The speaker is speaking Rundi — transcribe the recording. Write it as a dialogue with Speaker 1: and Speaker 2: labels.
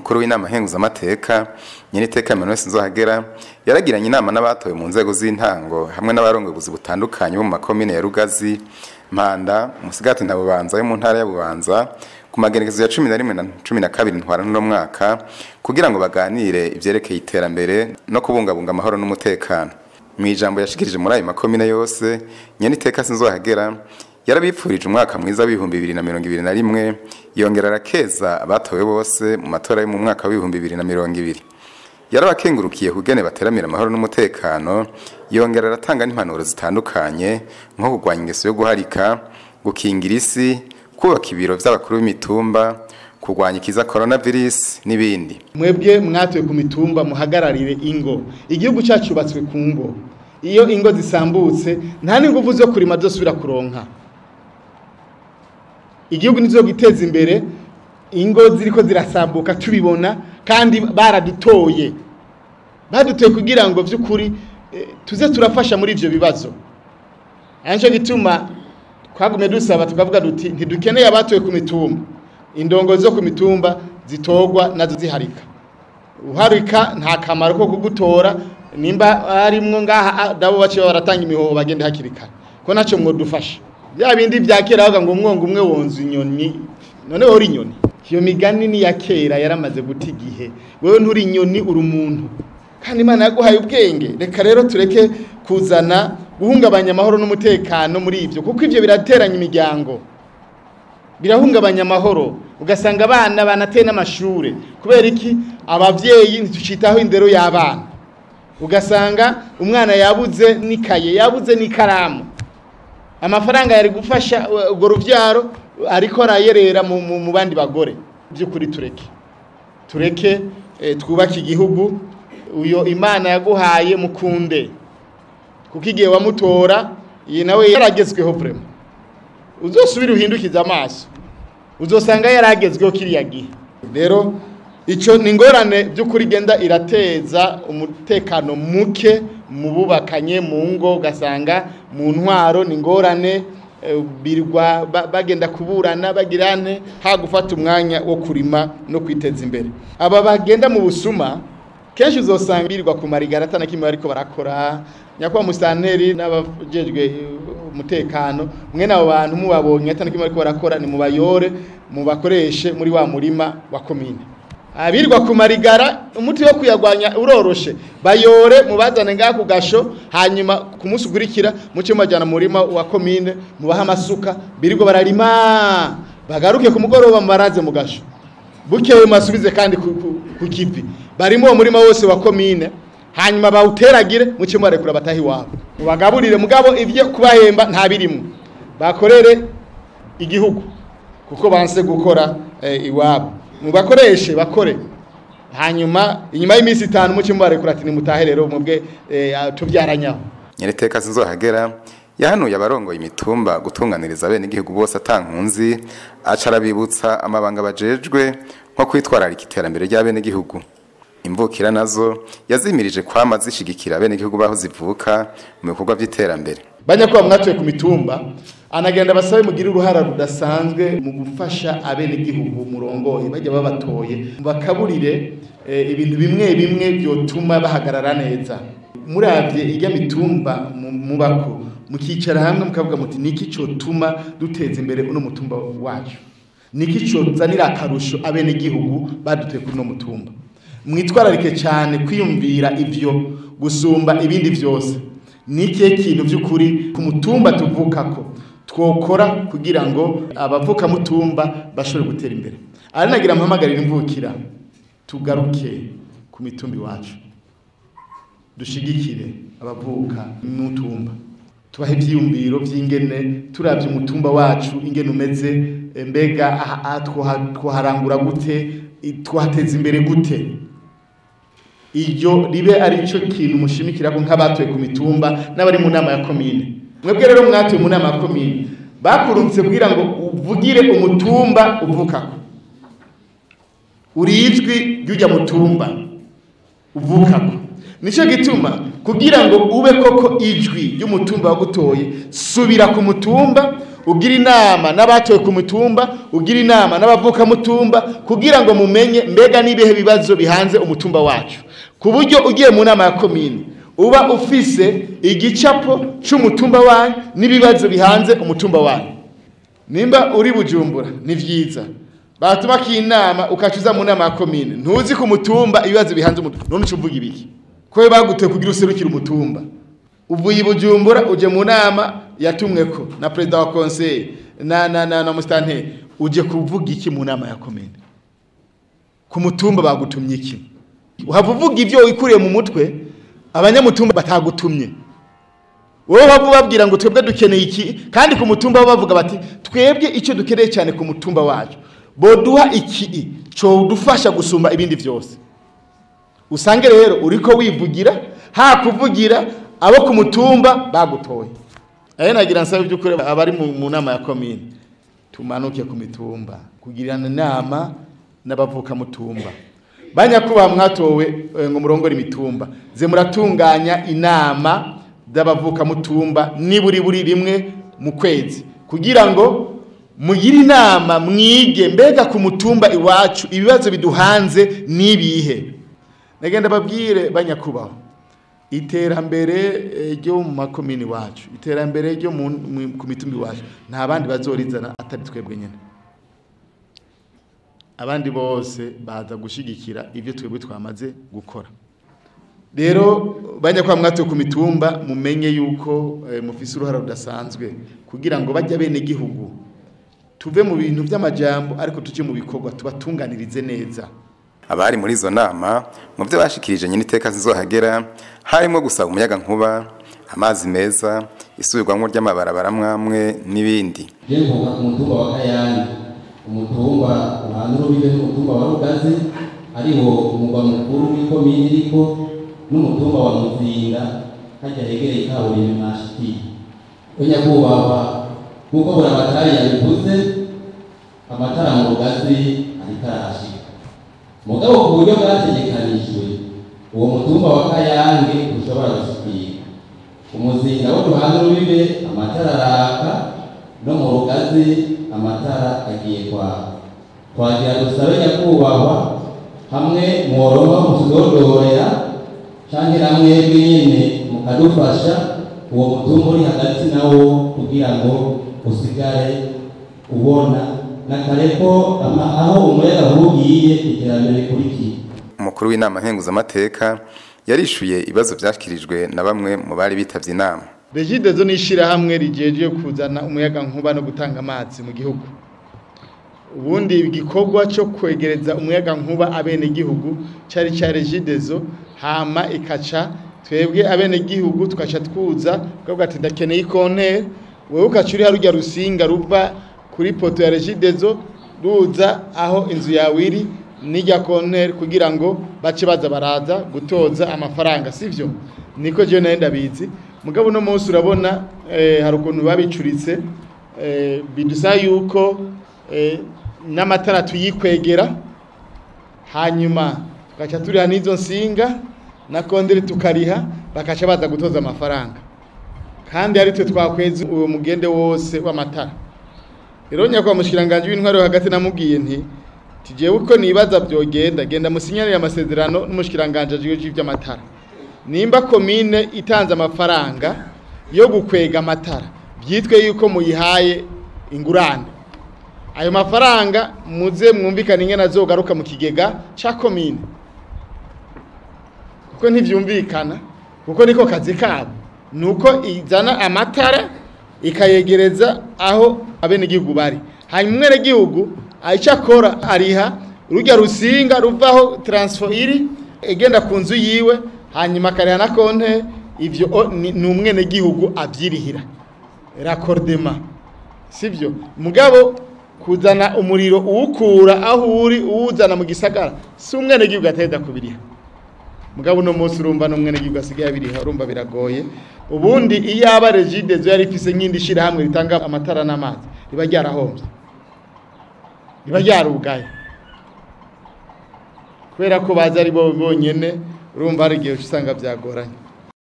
Speaker 1: Umukuru w'inama nkenguzamateka Nyeniteka Emmanuel Sinzohagera yaragiranye inama n'abatowe mu nzego z'intango hamwe n'abarongoye ubuzi butandukanye bo mu makomine ya Rugazi, Mpanda, Musigati na Bubanza yo mu ntara ya Bubanza ku magenekezo ya 11 na 12 ntwarante uno mwaka kugira ngo baganire ivyerekeye iterambere no kubungabunga amahoro n'umutekano. Mu ijambo yashikirije muri ayo makomine yose, Nyeniteka Sinzohagera yarabipfurije umwaka mwiza w'2021, yongera arakeza abatowe bose mu matora yo mu mwaka w'2020. Yarabakengurukiye kugene bateramira amahoro n'umutekano, yongera aratanga n'impanuro zitandukanye nko kurwanya ingeso yo guharika, gukingira isi, kubaka ibiro vy'abakuru b'imitumba, kurwanya ikiza coronavirus n'ibindi.
Speaker 2: Mwebwe mwatuye ku mitumba muhagararire ingo. Igihugu cyacu cyubatswe ku ngo. Iyo ingo zisambutse nta n'inguvu zo kurima zosubira kuronka. Igihugu nizo giteza imbere, ingo ziriko zirasambuka tubibona kandi baradutoye. Badutoye kugira ngo vy'ukuri tuze turafasha muri ivyo bibazo. Anjo gituma twagumye dusaba tukavuga duti ntidukeneye abatoye ku mitumba. Indongo zo ku mitumba zitogwa nazo ziharika. Uharika nta kamaro ko kugutora, nimba arimwo ngaha dabo bace baratanga imihoho bagende hakirikare. Ko naco mwodufasha. Bya bindi vya kera bavuga ngo umwongo umwe wonza inyoni, none uri inyoni. Iyo migani ni ya kera yaramaze guta igihe. Wewe nturi inyoni, uri umuntu. Kandi Imana yaguhaye ubwenge. Reka rero tureke kuzana guhungabanya amahoro n'umutekano muri ivyo, kuko ivyo birateranya imiryango, birahungabanya amahoro, ugasanga abana banateye n'amashure. Kubera iki? Abavyeyi ntitucitaho indero y'abana, ugasanga umwana yabuze n'ikaye, yabuze n'ikaramu, amafaranga yari gufasha urwo ruvyaro ariko arayerera mu bandi bagore. By'ukuri tureke twubake igihugu. Uyo Imana yaguhaye mukunde, kuko igihe wamutora iyi nawe yaragezweho vraiment. Uzosubira uhindukiza amaso uzosanga yaragezweho kiriya gihe. Rero ico ni ingorane by'ukuri genda irateza umutekano muke mu bubakanye mu ngo, ugasanga mu ntwaro ni ingorane, birwa bagenda kuburana bagirane ha gufata umwanya wo kurima no kwiteza imbere. Aba bagenda mu busuma kenshi uzosanga birirwa ku marigara atana kimwe bariko barakora. Nyakwa musanteri n'abajejwe umutekano, mwe nabo bantu mubabonye atana kimwe bariko barakora, ni mubayore mubakoreshe muri wa murima wa komine. Abirwa ku marigara umuti wo kuyagwanya uroroshe, bayore mubazane ngaha ku gasho, hanyuma ku munsi ukurikira muce mubajana mu murima wa komine, mubaha amasuka birirwa bararima, bagaruke ku mugoroba mubaraze mu gasho, bukeye masubize kandi ku kivi. Barimo murima wose wa komine, hanyuma bawuteragire muce mubarekura batahi wabo, mubagaburire mugabo ivyo kubahemba nta birimo, bakorere igihugu kuko banse gukora iwabo, mubakoreshe bakore. Hanyuma inyuma y'iminsi 5 muce mubarekura ati nimutahe rero mubwe tuvyaranyaho.
Speaker 1: Nyeniteka Sinzohagera yahanuye abarongoye imitumba gutunganiriza bene igihugu bose atankunzi, aca arabibutsa amabanga bajejwe nko kwitwararika iterambere ry'abene igihugu. Imvukira nazo yazimirije kwama zishigikira bene igihugu baho zivuka mu bikorwa vy'iterambere.
Speaker 2: Banyakuba mwatuye ku mitumba, anagenda basabe mugire uruhara rudasanzwe mu gufasha abene igihugu murongoye bajya babatoye, bakaburire ibintu bimwe bimwe byotuma bahagarara neza. Muravye ijya mitumba mubako mukicara hamwe mukavuga muti niki cotuma duteza imbere uno mutumba wacu, niki cozanira akarusho abene igihugu badutuye kuri uno mutumba. Mwitwararike cyane kwiyumvira ivyo gusumba ibindi vyose. Niki kintu by'ukuri ku mutumba tuvukako twokora kugira ngo abavuka mutumba bashobore gutera imbere. Ari nagira mpamagarira imvukira tugaruke ku mitumba iwacu, dushigikire abavuka mutumba, tubahe ivyiyumviro vy'ingene turavye umutumba wacu ingene umeze, mbega twoharangura gute, twateza imbere gute. Iryo ribe ari cyo kintu mushimikira ko nk'abatuye ku mitumba n'abari mu nama ya komine. Mwebwe rero mwatuye mu nama ya komine bakurutse kugira ngo uvugire umutumba uvukako, urijwi ry'ujya mutumba uvukako. Nico gituma kugira ngo ube koko ijwi ry'umutumba wagutoye, subira ku mutumba Ugira inama n'abatowe ku mutumba, ugira inama n'abavuka mutumba, kugira ngo mumenye mbega n'ibihe bibazo bihanze umutumba wacu, ku buryo ugiye mu nama ya komine uba ufise igicapo c'umutumba wanyu n'ibibazo bihanze umutumba wanyu. Nimba uri Bujumbura ni vyiza, batuma kinama ukacuza mu nama ya komine, ntuzi ku mutumba ibibazo bihanze umutumba, none ucuvuga ibiki? Ko bagutoye kugira userukire umutumba, uvuye Bujumbura uje mu nama yatumweko na president wa conseil na mustanteri, uje kuvuga iki mu nama ya komine? Ku mutumba bagutumye iki? Uhava uvuga ivyo wikuriye mu mutwe, abanyamutumba batagutumye. Wowe waba ubabwira ngo twebwe dukeneye iki, kandi ku mutumba bo bavuga bati twebwe icyo dukeneye cyane ku mutumba wacu boduha iki cyo dufasha gusumba ibindi byose. Usange rero uriko wivugira ha kuvugira abo ku mutumba bagutoye. Aye nagira nsabe by'ukuri abari mu nama ya komine tumanuke ku mitumba kugirana inama n'abavuka mutumba. Banyakuba mwatowe ngo murongore imitumba, ze muratunganya inama z'abavuka mutumba niburi buri rimwe mu kwezi, kugira ngo mugire inama mwige mbega ku mutumba iwacu ibibazo biduhanze nibihe. Nagenda babwire banyakubaho, iterambere ryo mu makomini wacu, iterambere ryo ku mitumba iwacu, nta bandi bazorizana atari twebwe nyene. Abandi bose baza gushigikira ivyo twebwe twamaze gukora. Rero banyakwa mwatowe ku mitumba, mumenye yuko mufise uruhara rudasanzwe kugira ngo bajya bene gihugu tuve mu bintu by'amajambo ariko tuje mu bikorwa tubatunganirize neza.
Speaker 1: Abari muri izo nama mu byo bashikirije nyine iteka zizohagera harimo gusaba umuyaga nkuba, amazi meza, isubirwamwo ry'amabarabara mwamwe n'ibindi.
Speaker 3: Je mvuka ku mutumba wa Kayange, umutumba uhana urubibe n'umutumba wa Rugazi, ariwo umugwa mukuru w'ikomine iriko, n'umutumba wa Muzinda hajya hegereye ikaburimbi mwashikiye. Nyakubahwa, nk'uko Buramatari yabivuze, amatara mu Rugazi ariko arahashika, mugabo ku buryo bwategekanijwe uwo mutumba wa Kayange ushobora gushikira Umuzinda wo duhana urubibe amatara araka, no mu Rugazi amatara agiye kwaka. Twagira dusabe nyakubahwa hamwe mworonka mutudodorera canke namwebwe nyene mukadufasha uwo mutumba uri hagati nawo kugira ngo usigare ubona na kare ko aho umuyaga ugiye iterambere rikurikiye.
Speaker 1: Umukuru w'inama nkenguzamateka yarishuye ibibazo vyashikirijwe na bamwe mu bari bitavye inama.
Speaker 2: Regideso ni ishirahamwe rijeje kuzana umuyaga nkuba no gutanga amazi mu gihugu. Ubundi igikorwa cyo kwegereza umuyaga nkuba abene gihugu cari ca Regideso, hama ikaca twebwe abene gihugu tukaca twuza ukavuga ati ndakeneye ikontere, wewe ukaca uri harurya rusinga ruva kuri poto ya Regideso ruza aho inzu yawe iri n'irya kontere, kugira ngo bace baza baraza gutoza amafaranga, sivyo? Niko je nayo ndabizi. Mugabo no munsi urabona hari ukuntu babicuritse, bidusa yuko n'amatara tuyikwegera, hanyuma tukaca turiha n'izo nsinga na kondere tukariha, bakaca baza gutoza amafaranga, kandi ari twe twakweze uwo mugende wose w'amatara. Rero nyakwa mushikiranganje w'intwaro hagati namubwiye nti tijewe uko nibaza byogenda, genda musinyarira amasezerano n'umushikiranganje ajejwe ivy'amatara. Nimba komine itanze amafaranga yo gukwega amatara, byitwe yuko muyihaye ingurane, ayo mafaranga muze mwumvikane ingene azogaruka mu kigega ca komine, kuko ntivyumvikana, kuko niko kazi kabo, nuko izana amatara ikayegereza aho abenegihugu bari, hanyuma umwenegihugu icyo akora ariha rujya rusinga ruvaho transfer iri igenda ku nzu yiwe, hanyuma akariha na konte. Ivyo ni umwenegihugu avyirihira raccordement, sivyo? Mugabo kuzana umuriro uwukura aho uri uwuzana mu gisagara si umwenegihugu ateza kubiriha. Mugabo no munsi urumva n'umwenegihugu asigaye abiriha, urumva biragoye. Ubundi iyo aba Regideso yari ifise nk'indi shirahamwe ritanga amatara n'amazi, riba ryarahomvye, riba ryarugaye, kubera ko baza ari bo bonyene. Urumva hari igihe usanga byagoranye.